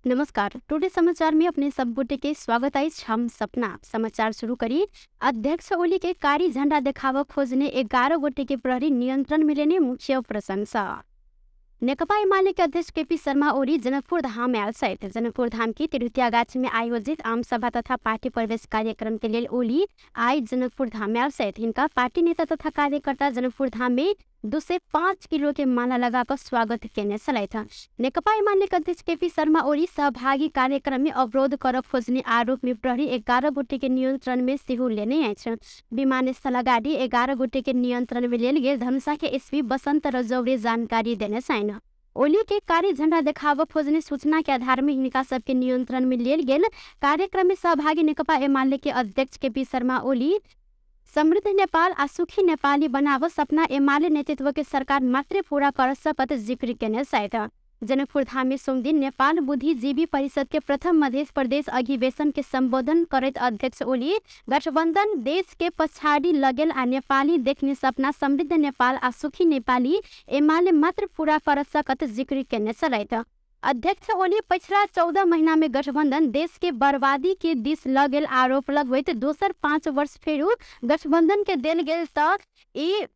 नमस्कार, टुडे समाचार में अपने सब गोटे के स्वागत अछि। हम सपना समाचार शुरू करी। अध्यक्ष ओली के कारी झण्डा देखाव खोज्ने 11 गोटे के प्रहरी नियन्त्रण में लेने मुख्य प्रशंसा। नेकपा एमाले के अध्यक्ष केपी शर्मा ओली जनकपुर धाम आयल छथि। जनकपुर धाम के तिरहुतिया गाछी में आयोजित आम सभा तथा पार्टी प्रवेश कार्यक्रम के लेल ओली आइ जनकपुर धाम आयल छथि। हिनका पार्टी नेता तथा कार्यकर्ता जनकपुर धाम में 205 किलो के माला लगाकर स्वागत केने छलथि। नेकपा एमाले के अध्यक्ष केपी शर्मा ओली सहभागी कार्यक्रम में अवरोध कर खोज्ने आरोप में प्रहरी 11 गोटे के नियन्त्रण में सेहो लेने अछि। विमानस्थल अगाडि 11 गोटे के नियन्त्रण में लेल गेल धनुषा के एसपी बसन्त रजौरे जानकारी देने छनि। ओली के कारी झण्डा देखाव खोज्ने सूचना के आधार में हिनका सबके नियन्त्रण में लेल गेल कार्यक्रम में सहभागी नेकपा एमाले के अध्यक्ष केपी शर्मा ओली समृद्ध नेपाल आ सुखी नेपाली बनाव सपना एमाले नेतृत्व के सरकार मात्रै पूरा कर सकत जिक्र केने छथि। जनकपुर धाम में सोमदिन नेपाल बुद्धिजीवी परिषद के प्रथम मध्य प्रदेश अधिवेशन के संबोधन करैत अध्यक्ष ओली गठबंधन देश के पछाडि लगेल आ नेपाली देखने सपना समृद्ध नेपाल आ सुखी नेपाली एमाले मात्र पूरा कर सकत जिक्र केने छलथि। अध्यक्ष ओली पछिला 14 महीना में गठबंधन देश के बर्बादी के दिस लगेल आरोप लगबैत दोसर 5 वर्ष फेरू गठबंधन के देल गेल त ई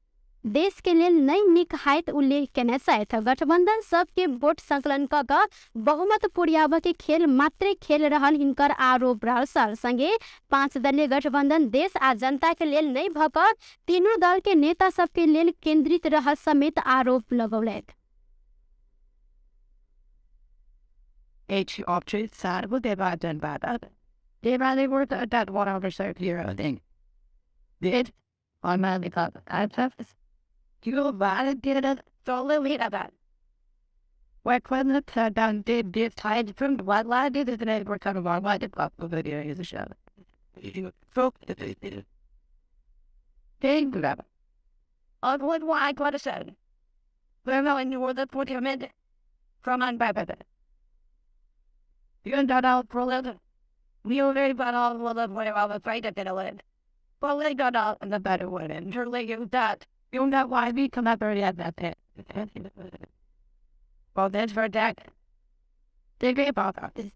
देश के लेल नै नीक हायत उल्लेख केने छथि। गठबंधन सबके वोट संकलन क क बहुमत पुर्याब के खेल मात्रै खेल रहल हिनकर आरोप रहल छल। संगे 5 दलीय गठबंधन देश आ जनता के लेल नै भ क तीनू दल के नेता सबके लेल केंद्रित रहल समेत आरोप लगौलथि। H option sad with the bad and bad. They really were that 100% zero thing. Did on my because you validated solely about what when the down did this tied from what lie did it and we're kind of on what the up of the is a show. Think about on what I got to say. Well, I knew the put him in from on by You got out for living. We already got all the way all the fight that it. Well, they got out in the better one, and surely you that you know why we come up early at that pit. Well, that's for that. They gave about that.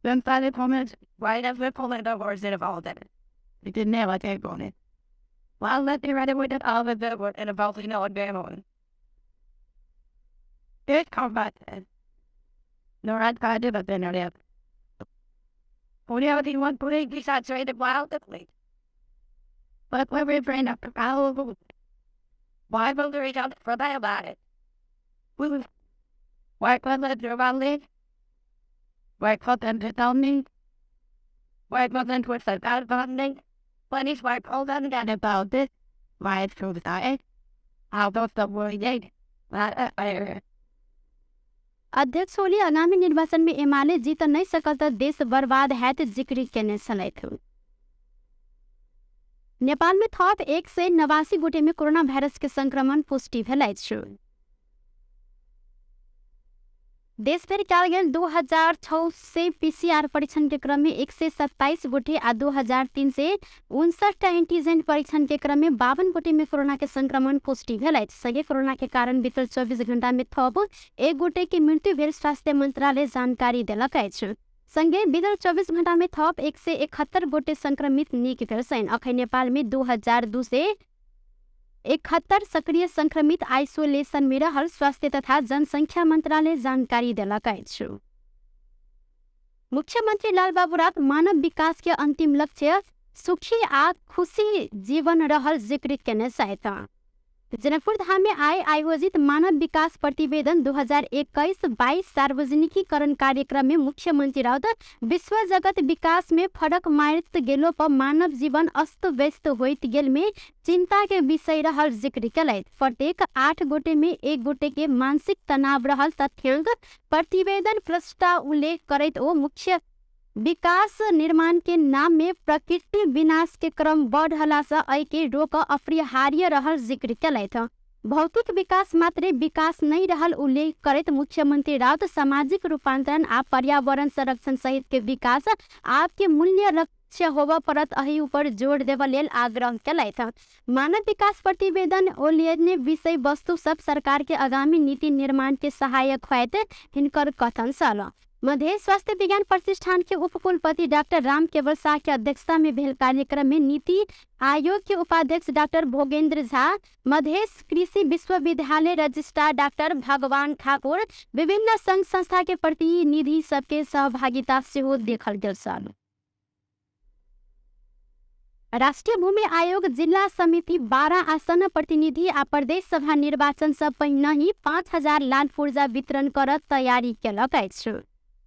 Then finally, comments right after pulling the words in of all that. They didn't have a take on it. Well, let me write it with all of the and about the no and It combat. No, I did it then. Only one putting saturated wildly. But when we bring up the power, why will they reach out for that about it? Why can't let your valley? Why can't them to tell me? Why can't them twist the bad bonding? When is why call them down about this? Why it's true that I'll go the word. अध्यक्ष ओली आगामी निर्वाचन में एमाले जीत नै सकल त देश बर्बाद हैत जिक्र केने छलथि। नेपाल में थप 189 गोटे में कोरोना वायरस के संक्रमण पुष्टि भेल अछि। देशभरि कयल गेल 2600 पीसीआर परीक्षण के क्रम में 127 गोटे आ 2359 एंटीजन परीक्षण के क्रम में 52 गोटे में कोरोना के संक्रमण पुष्टि भेल अछि। संगे कोरोना के कारण बीतल 24 घंटा में थप 1 गोटे के मृत्यु भेल स्वास्थ्य मंत्रालय जानकारी देलक अछि। संगे बीतल 24 घंटा में थप 171 गोटे संक्रमित नीक भेल छनि। अखन नेपाल में 2271 सक्रिय संक्रमित आइसोलेशन में रहल स्वास्थ्य तथा जनसंख्या मंत्रालय जानकारी देलक अछि। मुख्यमंत्री लालबाबू राउत मानव विकास के अंतिम लक्ष्य सुखी आ खुशी जीवन रहल जिक्र केने छथि। जनकपुर धाम में आइ आयोजित मानव विकास प्रतिवेदन 2021-22 सार्वजनिकीकरण कार्यक्रम में मुख्यमंत्री राउत विश्व जगत विकास में फरक मारैत गेलो पर मानव जीवन अस्त व्यस्त होइत गेल में चिंता के विषय रहल जिक्र केलथि। प्रत्येक 8 गोटे में 1 गोटे के मानसिक तनाव रहल तथ्यांक प्रतिवेदन प्रस्ताव उल्लेख करैत ओ मुख्य विकास निर्माण के नाम में प्रकृति विनाश के क्रम बढ़ला से एहि के रोक अपरिहार्य रहल जिक्र केलथि। भौतिक विकास मात्रे विकास नहीं रहल उल्लेख करैत मुख्यमंत्री राउत सामाजिक रूपांतरण आ पर्यावरण संरक्षण सहित के विकास आपके मूल्य लक्ष्य होबऽ पड़त एहि ऊपर जोर देबऽ लेल आग्रह केलथि। मानव विकास प्रतिवेदन ओलियने विषय वस्तु सब सरकार के आगामी नीति निर्माण के सहायक होयत हिनकर कथन छल। मधेश स्वास्थ्य विज्ञान प्रतिष्ठान के उपकुलपति डाक्टर राम केवल शाह के अध्यक्षता में भेल कार्यक्रम में नीति आयोग के उपाध्यक्ष डाक्टर भोगेंद्र झा, मधेश कृषि विश्वविद्यालय रजिस्ट्रार डाक्टर भगवान ठाकुर, विभिन्न संघ संस्था के प्रतिनिधि सबके सहभागिता सेहो देखल गेल छल। राष्ट्रिय भूमि आयोग जिल्ला समिति 12 आसन प्रतिनिधि आ प्रदेश सभा निर्वाचन सँ पहिनहि 5000 लाल पूर्जा वितरण कर तयारी केलक अछि।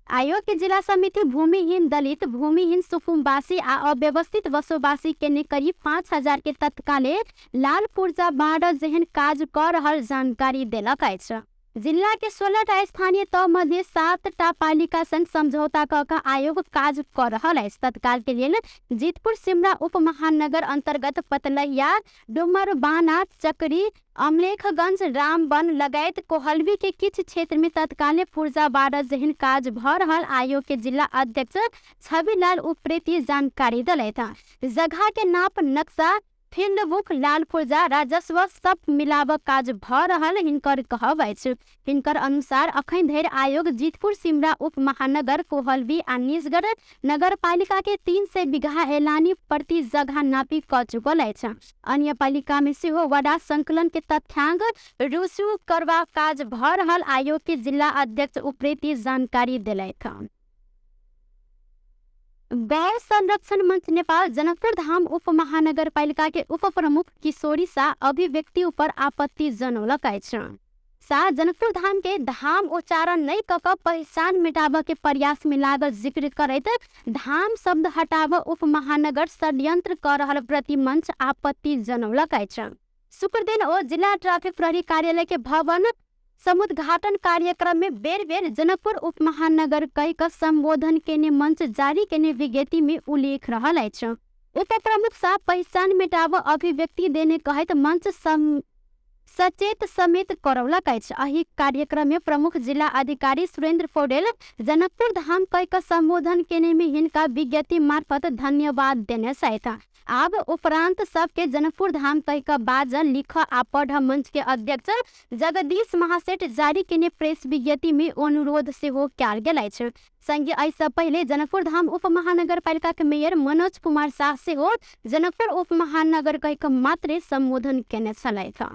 आयोग के जिला समिति भूमिहीन दलित, भूमिहीन सुकुम्बासी आ अव्यवस्थित बसोबासी केने करीब 5000 के तत्काले लाल पूर्जा बाँडऽ जेहन काज कऽ रहल जानकारी देलक अछि। जिला के 16 टा स्थानीय तह मध्ये 7 टा पालिका संग समझौता कऽ कऽ आयोग काज कऽ रहल अछि। तत्काल के लेल जितपुर सिमरा उपमहानगर अंतर्गत पतलहिया, डुमरबाना, चकरी, अमलेखगंज, रामबन लगायत कोहलवी के किछु क्षेत्र में तत्काले पुर्जा बाँडऽ जेहन काज भऽ रहल आयोग के जिला अध्यक्ष छविलाल उप्रेती जानकारी देलथि। जगह के नाप, नक्शा, फील्ड बुक, लाल पुर्जा, राजस्व सब मिलाबऽ काज भऽ रहल हिनकर कहब अछि। हिनकर अनुसार अखन धरि आयोग जितपुर सिमरा उपमहानगर, कोहलवी आ निजगढ़ नगरपालिका के 300 बीघा एलानी प्रति जगह नापी कऽ चुकल अछि। अन्य पालिका में सेहो वडा संकलन के तथ्यांक रुजु करबाक काज भऽ रहल आयोग के जिला अध्यक्ष उप्रेती जानकारी देलथि। गौ संरक्षण मंच नेपाल जनकपुर धाम उपमहानगरपालिका के उपप्रमुख किशोरी शाह अभिव्यक्ति ऊपर आपत्ति जनौलक अछि। शाह जनकपुर धाम के धाम उच्चारण नहि कऽ कऽ पहिचान मिटाबऽ के प्रयास में लागल जिक्र करैत धाम शब्द हटाबऽ उपमहानगर षड्यंत्र कऽ रहल प्रति मंच आपत्ति जनौलक अछि। शुक्रदिन ओ जिला ट्राफिक प्रहरी कार्यालय के भवन समुद्घाटन कार्यक्रम में बेर बेर जनकपुर उपमहानगर कहि कऽ संबोधन केने मंच जारी केने विज्ञप्ति में उल्लेख रहल अछि। उपप्रमुख साह पहिचान मेटाबऽ अभिव्यक्ति देने कहैत मंच सचेत समेत करौलक अछि। एहि कार्यक्रम में प्रमुख जिला अधिकारी सुरेंद्र पौडेल जनकपुर धाम कहि कऽ संबोधन केने में हिनका विज्ञप्ति मार्फत धन्यवाद देने छथि। आब उपरांत सबके जनकपुर धाम कहि कऽ बाजऽ, लिखऽ आ पढ़ऽ मंच के अध्यक्ष जगदीश महासेठ जारी केने प्रेस विज्ञप्ति में अनुरोध सेहो कयल गेल अछि। संगे एहिसँ पहिले जनकपुर धाम उपमहानगरपालिका के मेयर मनोज कुमार साह सेहो जनकपुर उपमहानगर कहि कऽ मात्रे संबोधन केने छलथि।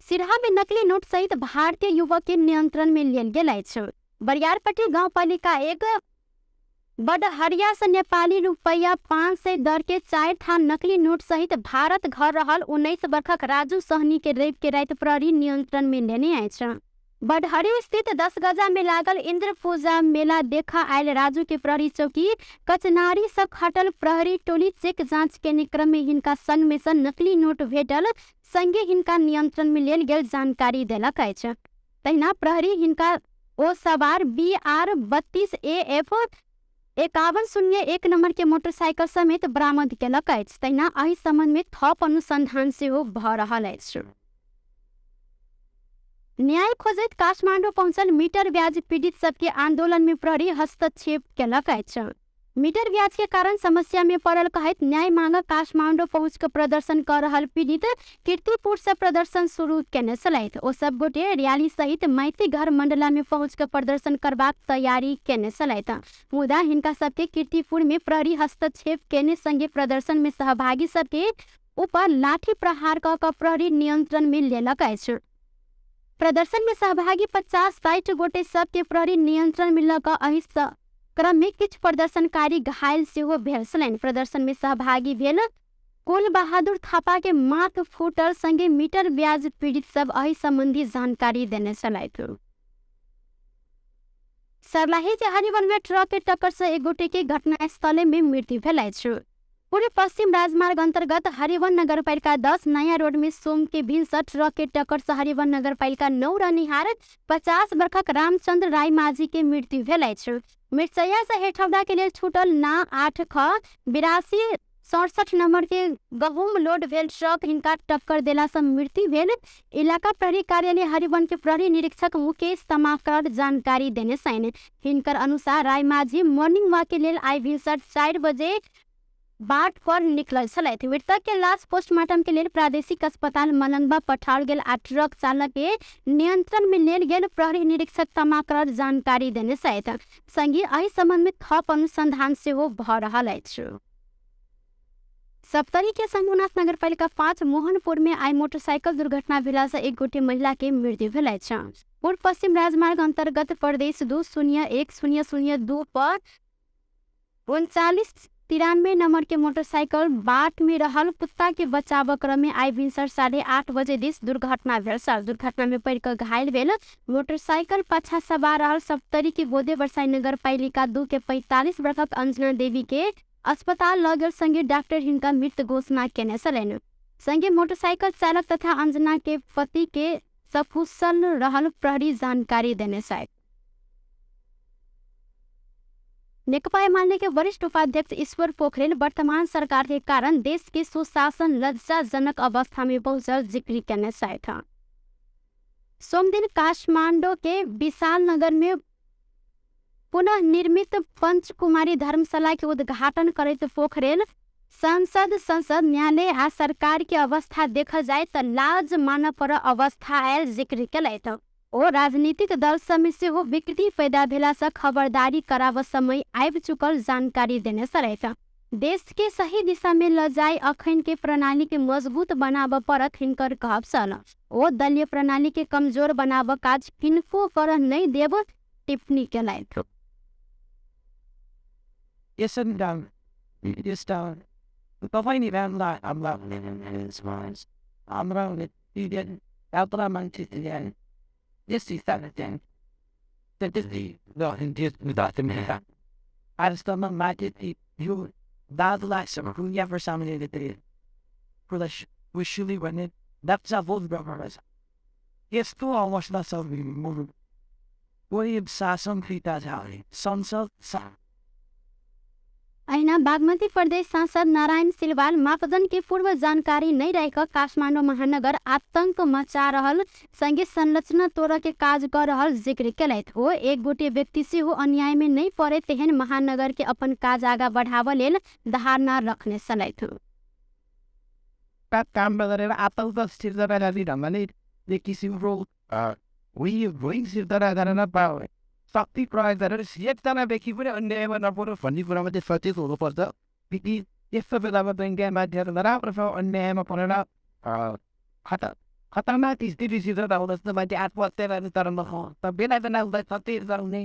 सिरहा में नकली नोट सहित भारतीय युवक के नियंत्रण में लेल गेल अछि। बरियारपट्टी गाउँपालिका 1 बडहरिया से नेपाली रुपैया 500 दर के 4 थान नकली नोट सहित भारत घर रहल 19 वर्षक राजू सहनी के रवि के राति प्रहरी नियंत्रण में लेने अछि। बडहरी स्थित 10 गजा में लागल इंद्र पूजा मेला देखा आयल राजू के प्रहरी चौकी कचनारी से खटल प्रहरी टोली चेक जांच के क्रम में हिनका संग में से नकली नोट भेटल संगे हिनका नियंत्रण में लेल गेल जानकारी देलक अछि। तहिना प्रहरी हिनका ओ सवार BR 32 AF 5101 number के मोटरसाइकिल समेत बरामद केलक अछि। तहिना एहि संबंध में थप अनुसंधान सेहो भऽ रहल अछि। न्याय खोजैत काठमाडौँ पहुँचल मीटर ब्याज पीड़ित सबके आंदोलन में प्रहरी हस्तक्षेप केलक अछि। मीटर ब्याज के कारण समस्या में पड़ल कहैत न्याय मांग काठमाडौँ पहुँच के प्रदर्शन कर रहल पीड़ित कीर्तिपुर से प्रदर्शन शुरू केने छलथि। ओ सब गोटे रैली सहित माइती घर मंडला में पहुँच के प्रदर्शन करबाक तैयारी केने छलथि, मुदा हिनका सबके कीर्तिपुर में प्रहरी हस्तक्षेप केने संगे प्रदर्शन में सहभागी सबके ऊपर लाठी प्रहार कऽ कऽ प्रहरी नियंत्रण में लेलक अछि। प्रदर्शन में सहभागी 50-60 गोटे सबके प्रहरी नियंत्रण में लऽ कऽ एहि क्रम में किछु प्रदर्शनकारी घायल सेहो भेल छलनि। प्रदर्शन में सहभागी भेल कुल बहादुर थापा के माथ फूटल संगे मीटर ब्याज पीड़ित सब एहि संबंधी जानकारी देने छलथि। सर्लाही के हरिवन में ट्रक के टक्कर से एक गोटे के घटनास्थले में मृत्यु भेल अछि। पूर्व पश्चिम राजमार्ग अंतर्गत हरिवन नगरपालिका 10 नया रोड में सोम के भिनसर ट्रक के टक्कर से हरिवन नगरपालिका 9 रहनिहार 50 वर्षक रामचंद्र राय माझी के मृत्यु भेल अछि। मिर्चैया से हेठौड़ा के लेल छूटल ना 8 ख 82 67 नंबर के गहूम लोड भेल ट्रक हिनका टक्कर देला से मृत्यु भेल। इलाका प्रहरी कार्यालय हरिवन के प्रहरी निरीक्षक मुकेश तमाकर जानकारी देने छनि। हिनकर अनुसार रायमाझी मॉर्निंग वॉक के लेल आइ भिनसर 4 बजे बाट पर निकलल छलथि। मृतक के लाश पोस्टमार्टम के लेल प्रादेशिक अस्पताल मलंगवा पठाओल गेल आ ट्रक चालक के नियंत्रण में लेल गेल प्रहरी निरीक्षक तमाकर जानकारी देने छथि। संगे एहि संबंध में थप अनुसंधान सेहो भऽ रहल अछि। सप्तरी के शंभुनाथ नगरपालिका 5 मोहनपुर में आइ मोटरसाइकिल दुर्घटना भेला से एक गोटे महिला के मृत्यु भेल अछि। पूर्व पश्चिम राजमार्ग अंतर्गत प्रदेश 201002 पर 3993 नंबर के मोटरसाइकिल बाट में रहल कुत्ता के बचाव क्रम में आइ भिनसर 8:30 बजे दिस दुर्घटना भेल छल। दुर्घटना में पड़ि कऽ घायल भेल मोटरसाइकिल पाछा सवार रहल सप्तरी के बोधे बरसाई नगरपालिका 2 के 45 वर्षक अंजना देवी के अस्पताल लऽ गेल संगे डॉक्टर हिनका मृत घोषणा केने छलनि। संगे मोटरसाइकिल चालक तथा अंजना के पति के सकुशल रहल प्रहरी जानकारी देने छथि। नेकपा एमाले के वरिष्ठ उपाध्यक्ष ईश्वर पोखरेल वर्तमान सरकार के कारण देश के सुशासन लज्जाजनक अवस्था में पहुंचल जिक्र केने छथि। सोमदिन काठमांडू के विशाल नगर में पुनः निर्मित पंचकुमारी धर्मशाला के उद्घाटन करैत पोखरेल संसद संसद न्यायालय आ सरकार के अवस्था देखल जाय त लाज मानऽ पर अवस्था आयल जिक्र केलथि। ओ राजनीतिक दल सब सेहो विकृति पैदा भेला से खबरदारी कराबऽ समय आबि चुकल जानकारी देने छलथि। देश के सही दिशा में ल जाय अखन के प्रणाली के मजबूत बनाबऽ पड़त हिनकर कहब छल। ओ दलीय प्रणाली के कमजोर बनाबऽ काज किनको करऽ नहि देब टिप्पणी केलथि। अहिना बागमती प्रदेश सांसद नारायण सिलवाल मापदण्ड के पूर्व जानकारी नहीं रह कऽ काठमाडौँ महानगर आतंक मचा रहल संगे संरचना तोड़ऽ के काज कर रहल जिक्र केलथि। ओ एक गोटे व्यक्ति सेहो अन्याय में नहीं पड़े तेहन महानगर के अपन काज आगा बढ़ाबऽ लेल धारणा रखने छलथि। काम गरेर आतंक सिर्जना ढङ्गले किसिमको सिर्जना गरेर शक्ति प्रयोग गरेर एकजना व्यक्ति पनि अन्यायमा नपरोस् भन्ने कुरामा चाहिँ सचेत हुनुपर्छ। त्यस्तो बेलामा चाहिँ त्यहाँ मान्छेहरू नराम्रोसँग अन्यायमा परेर खतरनाक स्थिति सिर्जना हुँदछ। मान्छे आत्महत्या गर्ने तर बेला बेला उसलाई सचेत गराउने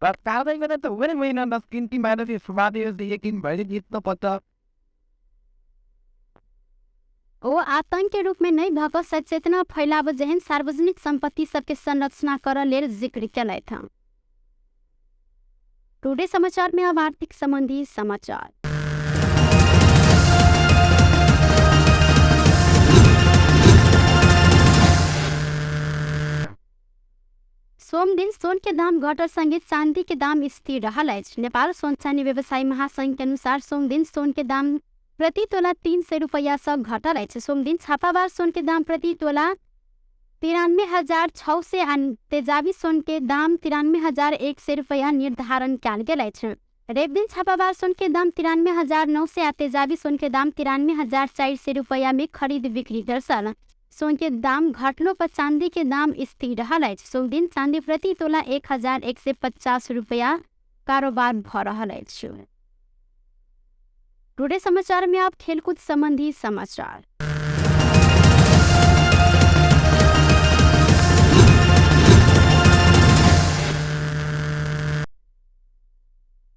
र कारवाही गरेर त हुँदैन। महिना 10 मानवीय यकिन भएर जित्नुपर्छ। ओ आतंक के रूप में नहीं भऽ कऽ सचेतना फैलाबऽ जेहन सार्वजनिक संपत्ति सबके संरचना करऽ लेल जिक्र केलथि। टुडे समाचार में अब आर्थिक संबंधी समाचार। सोमदिन सोन के दाम घटल संगे चांदी के दाम स्थिर रहल अछि। नेपाल सोन चानी व्यवसायी महासंघ के अनुसार सोमदिन सोन के दाम प्रति तोला 300 रुपैया सँ घटल अछि। सोमदिन छापाबार सोन के दाम प्रति तोला 93,600 आ तेजाबी सोन के दाम 93,100 रुपैया निर्धारण कयल गेल अछि। रविदिन छापाबार सोन के दाम 93,900 आ तेजाबी सोन के दाम 93,400 रुपैया में खरीद बिक्री भेल छल। सोन के दाम घटलो पर चांदी के दाम स्थिर रहल अछि। सोमदिन चांदी प्रति तोला 1,150 रुपैया कारोबार भऽ रहल अछि। टुडे समाचार में आप खेलकूद संबंधी समाचार।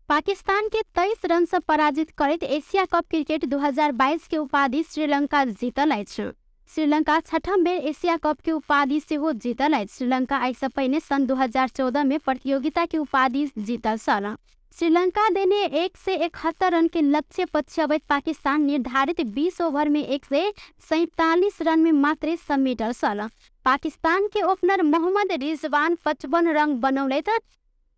पाकिस्तान के 23 रन से पराजित करैत एशिया कप क्रिकेट 2022 के उपाधि श्रीलंका जीतल अछि। श्रीलंका छठम बेर एशिया कप के उपाधि सेहो जीतल अछि। श्रीलंका एहिसँ पहिने सन् 2014 में प्रतियोगिता के उपाधि जीतल छल। श्रीलंका देने 171 रन के लक्ष्य पछ्यबैत पाकिस्तान निर्धारित 20 ओभर में 147 रन में मात्रै समेटल छल। पाकिस्तान के ओपनर मोहम्मद रिजवान 55 रन बनौलथि।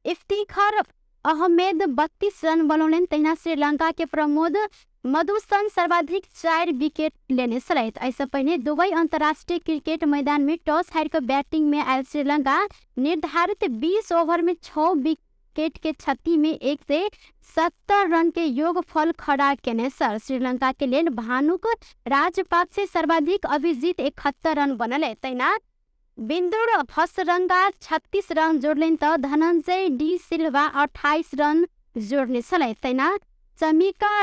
इफ्तिखर अहमेद 32 रन बनौलनि। तहिना श्रीलंका के प्रमोद मधुसन सर्वाधिक 4 विकेट लेने छलथि। एहिसँ पहिने दुबई अंतर्राष्ट्रीय क्रिकेट मैदान में टॉस हारि कऽ बैटिंग में आयल श्रीलंका निर्धारित 20 ओवर में 6 विकेट के क्षति में 170 रन के योगफल खड़ा केने छल। श्रीलंका के लेल भानुक राजपाक्से सर्वाधिक अभिजीत 71 रन बनल। तहिना बिन्दुर हसरंगा 36 रन जोड़लनि तऽ धनंजय डी सिल्वा 28 रन जोड़ने छलथि। तहिना चमिका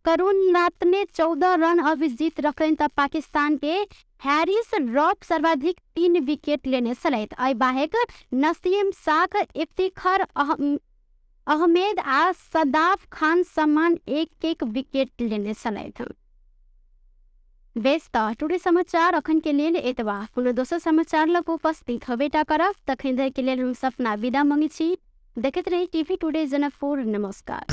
करुणरत्ने 14 रन अभिजीत रखलनि तऽ पाकिस्तान के हैरिस रॉफ सर्वाधिक 3 विकेट लेने छलथि। एहि बाहेक नसीम शाख, इफ्तिखर अहमेद आ सदाफ खान समान 1-1 विकेट लेने छलथि। बेस तऽ टुडे समाचार अखन के लेल एतबा। कोनो दोसर समाचार लग उपस्थित होबेटा करब, तखन धरि के लेल हम सपना विदा मंगै छी। देखैत रही टीवी टुडे जनकपुर। नमस्कार।